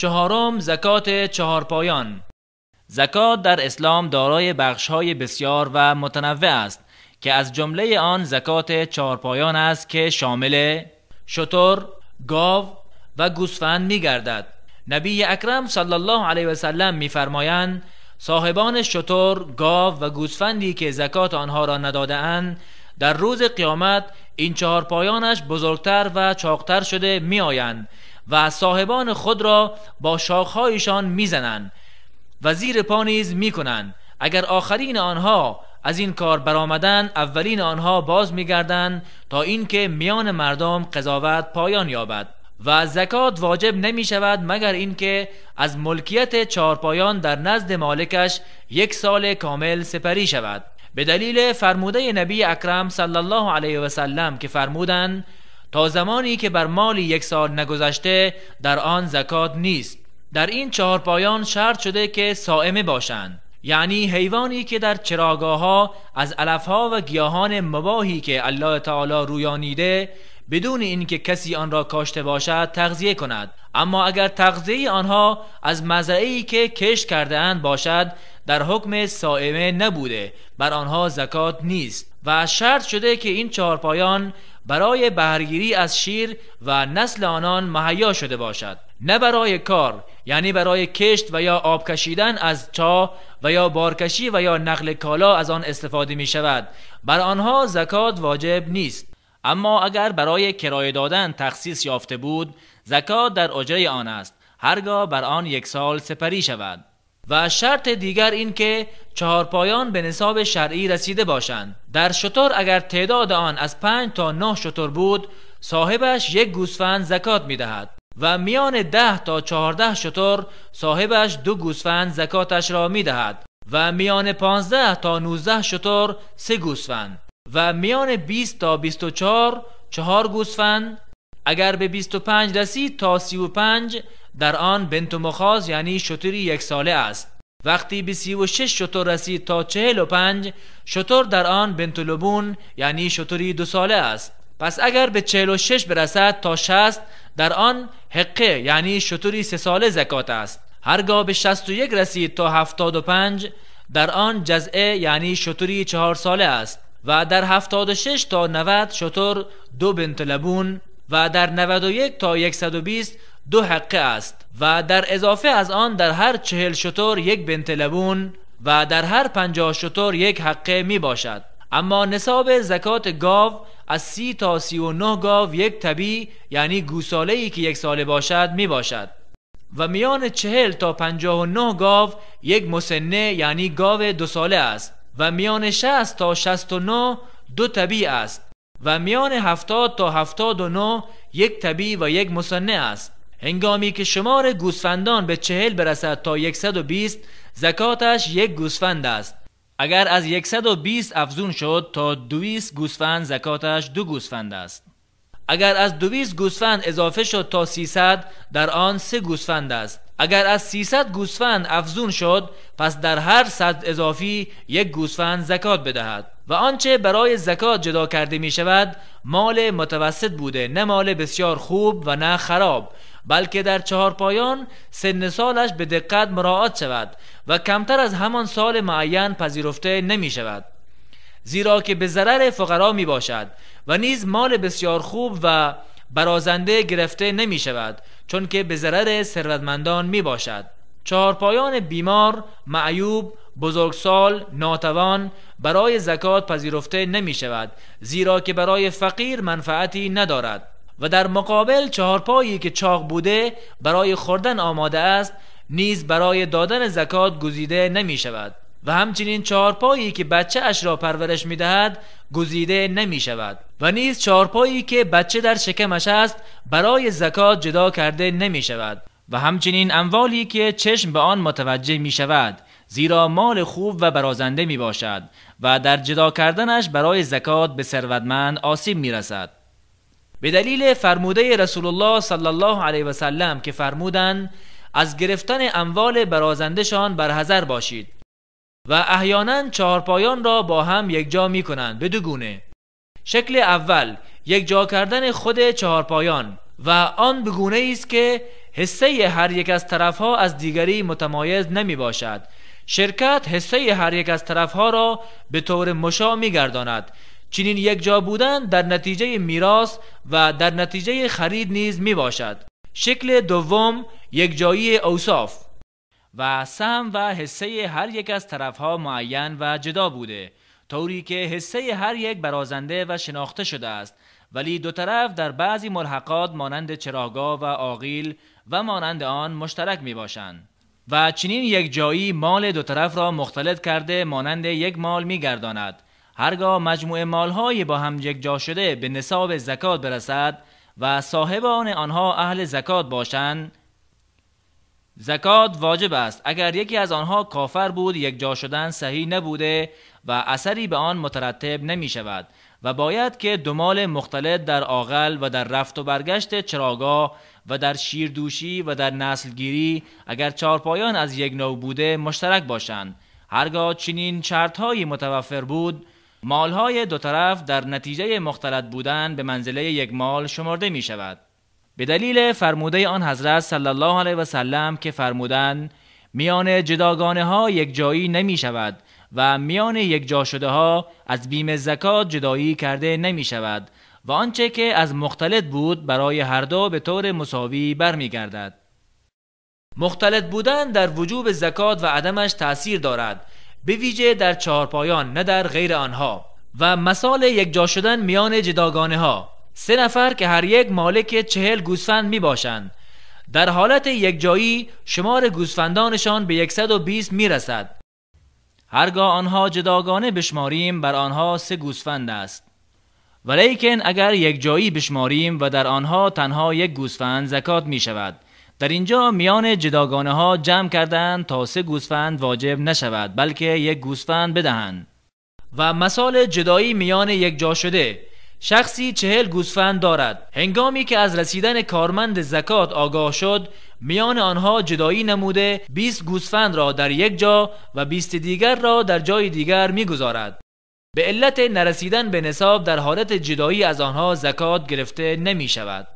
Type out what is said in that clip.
چهارم، زکات چهارپایان. زکات در اسلام دارای بخش‌های بسیار و متنوع است که از جمله آن زکات چهارپایان است که شامل شتر، گاو و گوسفند می‌گردد. نبی اکرم صلی الله علیه و سلم می‌فرمایند صاحبان شتر، گاو و گوسفندی که زکات آنها را نداده‌اند در روز قیامت این چهارپایانش بزرگتر و چاقتر شده می‌آیند و صاحبان خود را با شاخهایشان می‌زنند و زیر پا نیز می‌کنند. اگر آخرین آنها از این کار برآمدند، اولین آنها باز می‌گردند تا اینکه میان مردم قضاوت پایان یابد. و زکات واجب نمی شود مگر اینکه از ملکیت چهارپایان در نزد مالکش 1 سال کامل سپری شود. به دلیل فرموده نبی اکرم صلی الله علیه و سلم که فرمودند تا زمانی که بر مالی 1 سال نگذشته در آن زکات نیست. در این چهارپایان شرط شده که صائمه باشند، یعنی حیوانی که در چراگاه‌ها از علف‌ها و گیاهان مباحی که الله تعالی رویانیده بدون اینکه کسی آن را کاشته باشد تغذیه کند. اما اگر تغذیه آنها از مزرعه‌ای که کشت کرده اند باشد در حکم صائمه نبوده، بر آنها زکات نیست. و شرط شده که این چهارپایان برای بهره‌گیری از شیر و نسل آنان مهیا شده باشد، نه برای کار، یعنی برای کشت و یا آب کشیدن از چاه و یا بارکشی و یا نقل کالا از آن استفاده می شود، بر آنها زکات واجب نیست. اما اگر برای کرایه دادن تخصیص یافته بود، زکات در اجره آن است، هرگاه بر آن 1 سال سپری شود. و شرط دیگر این که چهارپایان به نصاب شرعی رسیده باشند. در شتر اگر تعداد آن از 5 تا 9 شتر بود، صاحبش 1 گوسفند زکات می دهد و میان 10 تا 14 شتر صاحبش 2 گوسفند زکاتش را می دهد و میان 15 تا 19 شتر 3 گوسفند و میان 20 تا 24 4 گوسفند. اگر به 25 رسید تا 35 در آن بنت مخاض یعنی شتری 1 ساله است. وقتی به 36 شتر رسید تا 45 شتر در آن بنت لبون یعنی شتری 2 ساله است. پس اگر به 46 برسد تا 60 در آن حقه یعنی شتری 3 ساله زکات است. هرگاه به 61 رسید تا 75 در آن جزعه یعنی شتری 4 ساله است. و در 76 تا 90 شتر 2 بنت لبون و در 91 تا 120 2 حقه است. و در اضافه از آن در هر 40 شتر 1 بنت لبون و در هر 50 شتر 1 حقه می باشد. اما نصاب زکات گاو از 30 تا 39 گاو 1 طبی یعنی گوساله‌ای که 1 ساله باشد می باشد. و میان 40 تا 59 گاو 1 مسنه یعنی گاو 2 ساله است. و میان 60 تا 69 2 طبی است. و میان 70 تا 79 1 طبی و 1 مسنه است. هنگامی که شمار گوسفندان به 40 برسد تا 120 زکاتش 1 گوسفند است. اگر از 120 افزون شد تا 200 گوسفند زکاتش 2 گوسفند است. اگر از 200 گوسفند اضافه شد تا 300 در آن 3 گوسفند است. اگر از 300 گوسفند افزون شد پس در هر 100 اضافی 1 گوسفند زکات بدهد. و آنچه برای زکات جدا کرده می شود مال متوسط بوده، نه مال بسیار خوب و نه خراب، بلکه در چهارپایان سن سالش به دقت مراعات شود و کمتر از همان سال معین پذیرفته نمی شود، زیرا که به ضرر فقرا می باشد. و نیز مال بسیار خوب و برازنده گرفته نمی شود، چون که به ضرر ثروتمندان می باشد. چهارپایان بیمار، معیوب، بزرگسال، ناتوان برای زکات پذیرفته نمی شود، زیرا که برای فقیر منفعتی ندارد. و در مقابل چهارپایی که چاق بوده برای خوردن آماده است نیز برای دادن زکات گزیده نمی شود. و همچنین چهارپایی که بچه اش را پرورش می دهد گزیده نمی شود. و نیز چهارپایی که بچه در شکمش است برای زکات جدا کرده نمی شود. و همچنین اموالی که چشم به آن متوجه می شود، زیرا مال خوب و برازنده می باشد و در جدا کردنش برای زکات به ثروتمند آسیب می رسد. به دلیل فرموده رسول الله صلی الله علیه و سلم که فرمودند از گرفتن اموال برازندشان برحذر باشید. و احیانا چهارپایان را با هم یکجا می کنند به 2 گونه. شکل اول یکجا کردن خود چهارپایان و آن به گونه ای است که حصه هر یک از طرفها از دیگری متمایز نمی باشد. شرکت حصه هر یک از طرفها را به طور مشاع می گرداند. چنین یک جا بودن در نتیجه میراث و در نتیجه خرید نیز می باشد. شکل دوم یک جایی اوصاف و سهم و حصه هر یک از طرفها معین و جدا بوده، طوری که حصه هر یک برازنده و شناخته شده است، ولی دو طرف در بعضی ملحقات مانند چراگاه و آغیل و مانند آن مشترک می باشند و چنین یک جایی مال دو طرف را مختلط کرده مانند یک مال می گرداند. هرگاه مجموع مالهای با هم یک جا شده به نصاب زکات برسد و صاحبان آنها اهل زکات باشند، زکات واجب است. اگر یکی از آنها کافر بود، یک جا شدن صحیح نبوده و اثری به آن مترتب نمی شود و باید که دو مال مختلط در آغل و در رفت و برگشت چراگاه و در شیردوشی و در نسلگیری اگر چارپایان از یک نوع بوده مشترک باشند. هرگاه چنین شرط‌های متوفر بود، مالهای دو طرف در نتیجه مختلط بودن به منزله یک مال شمرده می شود. به دلیل فرموده آن حضرت صلی الله علیه و سلم که فرمودند میان جداگانه ها یک جایی نمی شود و میان یک جا شده ها از بیم زکات جدایی کرده نمی شود و آنچه که از مختلط بود برای هر دو به طور مساوی برمی گردد. مختلط بودن در وجوب زکات و عدمش تأثیر دارد، به ویژه در چهارپایان نه در غیر آنها. و مثال یک جا شدن میان جداگانه ها، 3 نفر که هر یک مالک 40 گوسفند می باشند، در حالت یک جایی شمار گوسفندانشان به 120 می رسد. هرگاه آنها جداگانه بشماریم بر آنها 3 گوسفند است، ولیکن اگر یک جایی بشماریم و در آنها تنها 1 گوسفند زکات می شود. در اینجا میان جداگانه ها جمع کردند تا 3 گوسفند واجب نشود، بلکه 1 گوسفند بدهند. و مثال جدایی میان یک جا شده، شخصی 40 گوسفند دارد، هنگامی که از رسیدن کارمند زکات آگاه شد میان آنها جدایی نموده 20 گوسفند را در یک جا و 20 دیگر را در جای دیگر میگذارد. به علت نرسیدن به نصاب در حالت جدایی از آنها زکات گرفته نمی شود.